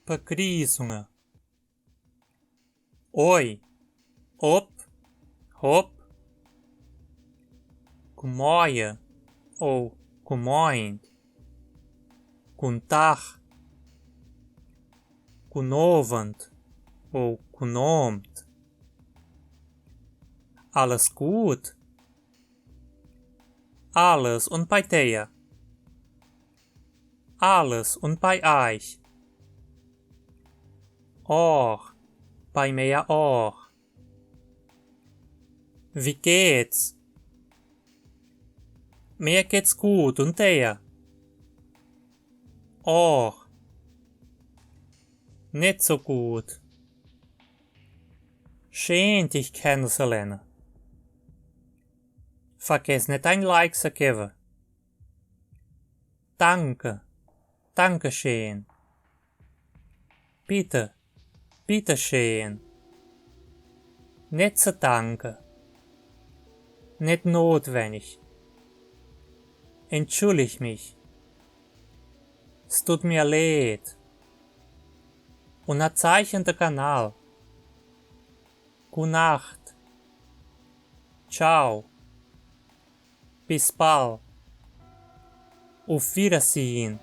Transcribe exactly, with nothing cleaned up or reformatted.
Begrüßungen. Oi, op, hop. Guten Morgen ou guten Abend. Guten Tag. Guten Abend ou guten Abend. Alles gut? Alles und bei dir? Alles und bei euch? Auch, bei mir auch. Wie geht's? Mir geht's gut und dir? Auch. Nicht so gut. Schön, dich kennenzulernen. Vergiss nicht, ein Like zu geben. Danke. Dankeschön. Bitte. Bitteschön. Nicht zu danken. Nicht notwendig. Entschuldig mich. Es tut mir leid. Unterzeichne den Kanal. Gute Nacht. Ciao. Bis bald. Auf Wiedersehen.